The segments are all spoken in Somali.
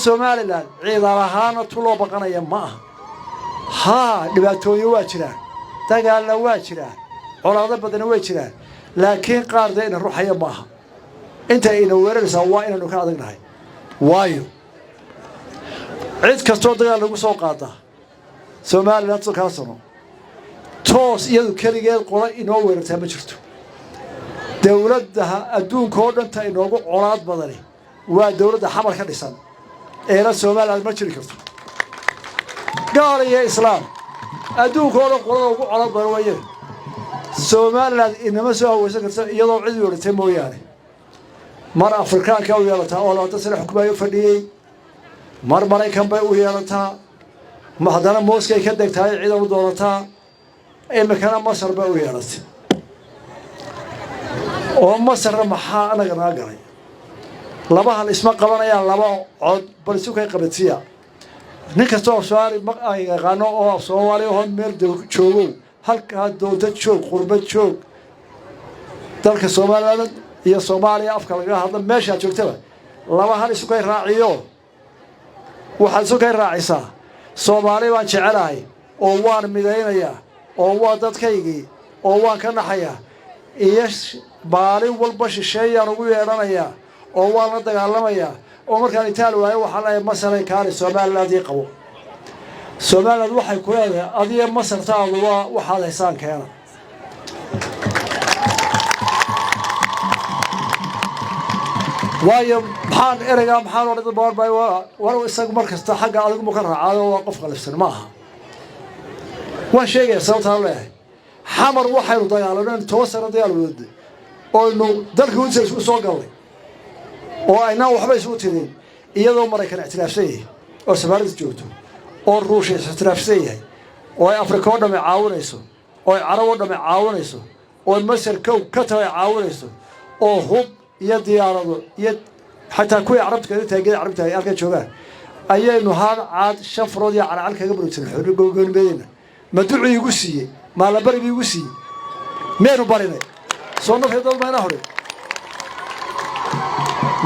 Somaliland ciidan ahaana tu loo baqanaya ma aha. Haa, dhibaatooyin waa jiraan, dagaalna waa jiraan, colaado badana way jiraan, laakiin qaar dee ina ruxaya ma aha. Inta ina weeraraysaa waa inaynu ka adagnahay, waayo cid kastoo dagaal lagu soo qaadaa Somaliland kaa sano toos iyadu keligeed qola inoo weerartaa ma jirto. Dowladda adduunka oo dhanta inoogu colaad badani waa dowladda Xamar ka dhisan eena Somaliland ma jiri karto. Gaal iyo islaam adduunka oo dhan qolada ugu colaad badan waa iyaga. Somaliland inama soo haweysan karto iyadoo cid weeratay mooyaane. Mar Afrikaanka u yeelataa oo 20 sano xukumaayo fadhiyey, mar Maraykan bay u yeelataa, haddana Mooskay ka degtahay ciidan u doonataa, iminkana Masar bay u yeelatay. Oo Masarna maxaa anaga naga galay? Laba hal isma qabanayaan, laba cod bal isukay qabadsiya. Nin kastoo af Soomaali ma yaqaano oo af Soomaali ahoo meel joogow, halkaa doonta joog, qurbad joog, dalka Somaliland iyo Soomaaliya afka lagaga hadla meeshaad joogtaba, laba hal isukay raaciyo. Waxaad isukay raacisaa: Soomaali baan jecelahay oo waan midaynayaa oo waa dadkaygii oo waan ka naxayaa, iyo maalin walba shisheeyaan ugu yeedhanayaa oo waan la dagaalamayaa, oo markaan itaal waayo waxaan leeyahay Masaray kaali Somaliland ii qabo. Somaliland waxay ku leedahay: adiga Masartaadu waa waxaad haysaan keena. Waayo maxaan ereygaa maxaan odhan baarbay? War isagu mar kasta xagga adigu ka raacaayo, waa qof qalifsan ma aha. Waan sheegaya sababtaan leeyahay. Xamar waxaynu dagaalanay 10 sano dagaal wadada oynu dalka udisa isugu soo galnay oo aynaan waxba isugu tirin, iyadoo Maraykan ictiraafsan yahay oo Soomaalida joogto oo Ruusha ictiraafsan yahay oo ay Afrika oo dhamme caawinayso oo ay Carab oo dhamme caawinayso oo Masar kow ka tago ay caawinayso oo hub iyo diyaarado iyo xataa kuwii Carabta kaga taageda Carabta ay halkan joogaan, ayaynu hal caad shan farood iyo calcal kaga burugsanay xorrigoonimadeena. Ma ducuu igu siiyey? Maalabari buu igu siiyey? Miyaynu barinay? Soo nafya dad mayna hore.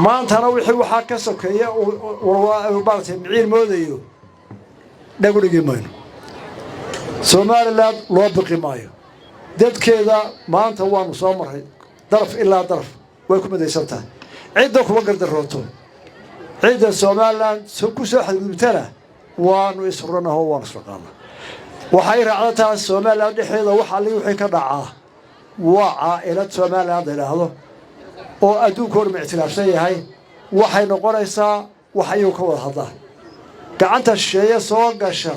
Maantana wixii waxaa ka sokeeya maaratay miciin moodayo dhagu dhigi mayno. Somaliland loo biqi maayo. Dadkeeda maanta waanu soo marray daraf ilaa daraf, way ku midaysan tahay. Cidda kuma gardarooto, cidda Somaliland ku soo xadgudubtana waanu isruranaho, waanu israqaana. Waxay raacda taas Somaliland dhexdeeda wax alli wixii ka dhacaa waa caa'ilad Somaliland la idhaahdo oo adduunka o dham ictiraafsan yahay. Waxay noqonaysaa wax iyagu ka wada hadlaan. Gacanta shisheeye soo gasha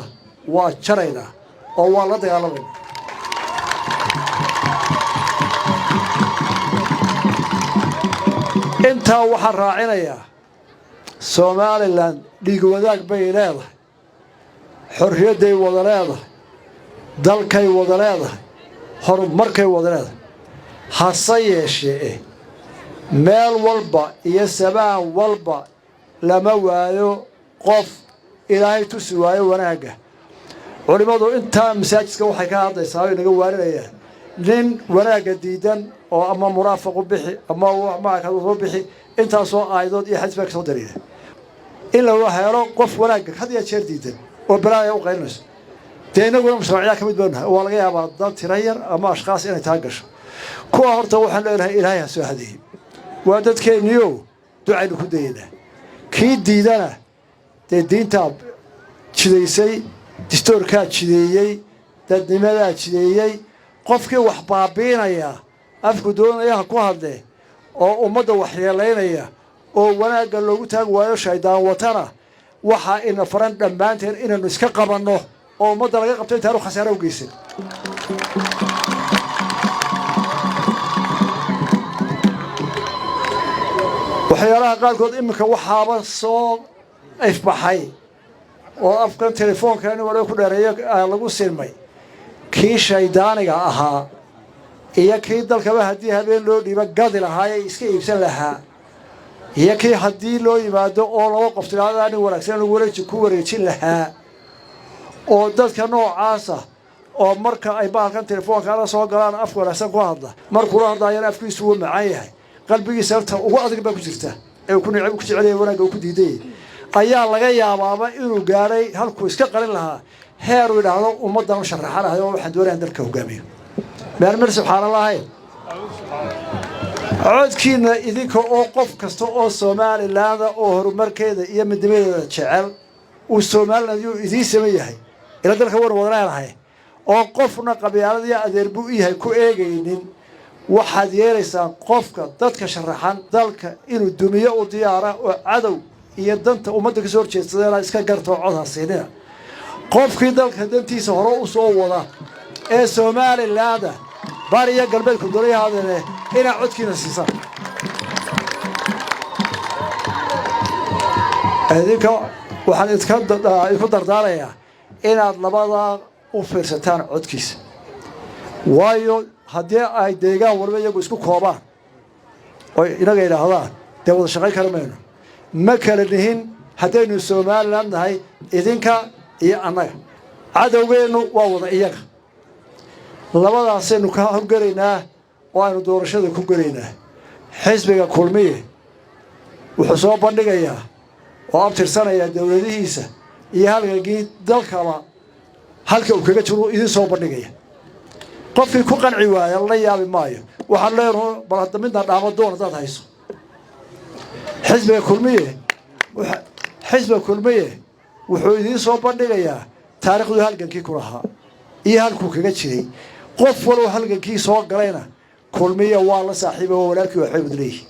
waa jaraynaa oo waa la dagaalamayna. Intaa waxaan raacinayaa, Somaliland dhiig wadaag bay leedahay, xorriyadday wada leedahay, dalkay wada leedahay, horumarkay wada leedahay. Hase yeeshee meel walba iyo samaan walba lama waayo qof Ilaahay tusi waayo wanaagga. Culimmadu intaa masaajidka waxay ka hadlaysaa o inaga waaninayaan nin wanaagga diidan oo ama munaafaqu bixi ama macakasoo bixi. Intaasoo aayadood iyo xadiis baa kasoo dariira in la helo qof wanaagga had iyo jeer diidan oo balaaya u qaylinayso. Dee innaguna mujtamacyaa ka mid baanu nahay. Waa laga yaabaa dad tira yar ama ashkhaas inay taa gasho. Kuwa horta waxaan leenahay Ilaahay ha soo hadeeyey, waa dadkeenniyo ducaynu ku dayeynaa. Kii diidana dee diintaa jidaysay, distoorkaa jideeyey, dadnimadaa jideeyey. Qofkii wax baabiinaya afku doonaya ha ku hadle oo ummadda waxyeelaynaya oo wanaagga loogu taagi waayo shaydaan watana, waxaa ina faran dhammaanteen inaynu iska qabanno oo ummadda laga qabto intaanu khasaare u geysan. Waxyaalaha qaarkood iminka waxaaba soo ifbaxay oo afkan telefoonka in waliba ku dheereeyo lagu silmay kii shaydaaniga ahaa iyo kii dalkaba haddii habeen loo dhiibo gadi lahaa ee iska iibsan lahaa iyo kii haddii loo yimaado oo laba qof tidhaahdaa nin wanaagsan lagu wareeji ku wareejin lahaa, oo dadka noocaasa oo marka ay bahalkan telefoonka ala soo galaan afka wanaagsan ku hadla, markuula hadlaayana afkiisu wuu macaan yahay, qalbigiisa horta ugu adag baa ku jirta ee uu ku necab ku jecelyahay wanaagga uu ku diidayay. Ayaa laga yaabaaba inuu gaadhay halkuu iska qalin lahaa heeruu yidhaahdo ummaddan u sharaxanahay oo waxaan doonayaa dalka hogaamiyo. Meel meel subxaana lahayn codkiina idinka oo qof kasta oo Somaliland-a oo horumarkeeda iyo midnimadeeda jecel uu Somaliland yuu idiin saman yahay, ila dalka waynu wada leenahay, oo qofna qabyaaladiyo adeer buu u yahay ku eegaynin. Waxaad yeelaysaan qofka dadka sharaxan dalka inuu dumiyo u diyaara oo cadow iyo danta ummadda kasoo horjeedsadana iska garta oo cod ha siinina. Qofkii dalka dantiisa hore u soo wada ee Somaliland-a bariya galbeedku doonyahaadene inaad codkiina siisaan. Idinka waxaan idinku dardaarayaa inaad labadaa u fiirsataan codkiisa, waayo haddii ay deegaan walba iyagu isku koobaan oy inaga idhaahdaan dee wada shaqayn kara mayno, ma kala nihin haddaynu Somaliland nahay idinka iyo annaga, cadowgeennu waa wada iyaga. Labadaasaynu ka horgelaynaa oo aynu doorashada ku gelaynaa. Xisbiga Kulmiye wuxuu soo bandhigayaa oo abtirsanayaa dowladihiisa iyo halgankii dalkaba halka uu kaga jiro idiin soo bandhigaya. Qofkii ku qanci waaya la yaabi maayo, waxaan leenaho bal hadda midna dhaamo doon haddaad hayso. Xisbiga Kulmiye wuxuu idiin soo bandhigayaa taariikhduu halgankii ku lahaa iyo halkuu kaga jiray. Qof waloo halgankii soo galayna Kulmiye waa la saaxiiba, waa walaalkii, waxbay wad leeyihin.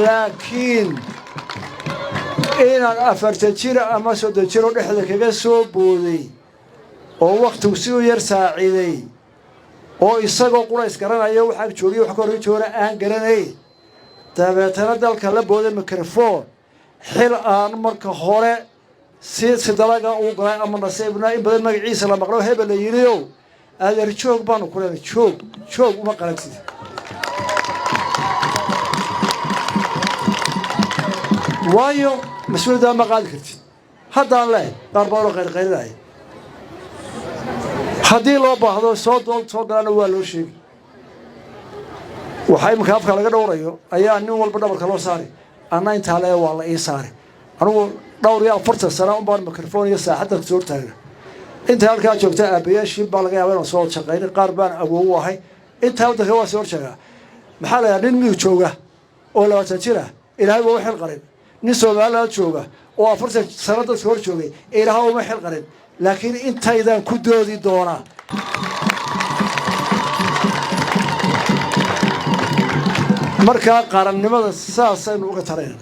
Laakiin inaan 40 jir ama 30 jiroo dhexda kaga soo booday oo wakhtigu si u yar saaciiday oo isagoo qurays garanaya waxaan joogiya wax ka horga joogana aan garanayn, dabeetana dalka la booday microphone xil aan marka hore si sidalaga uu galay ama nasiibna in badan magaciisa la maqlo hebel la yidhiow, adeer joog baanu ku leenay, joog joog uma qalantid. Waayo mas-uuliyaddaa ma qaadi kartid. Haddaan leh qaar badanoo qaylqaylinaya haddii loo baahdo soo doon soo galaana waa loo sheegi. Waxaa iminka afka laga dhowrayo ayaa nin walba dhabarka loo saari, anna intaa lee waa la ii saari. Anugu dhowr iyo 40 sana unbaan microphone iyo saaxadda soo hortaagna. Inta halkaa joogta aabayaashiin baa laga yaaba inaan soo shaqaynay, qaar baan awoow u ahay. Intaa waddanka waa soo horjeegaa. Maxaa la yidhaha? Nin miyug jooga oo 20 jir ah Ilaahay waa u xil qarin, nin Somaliland jooga oo 40 sano dadka hor joogay Ilaahay uma xil qarin, laakiin intaydaan ku doodi doonaa. Markaa qarannimada saasaynu uga talayna.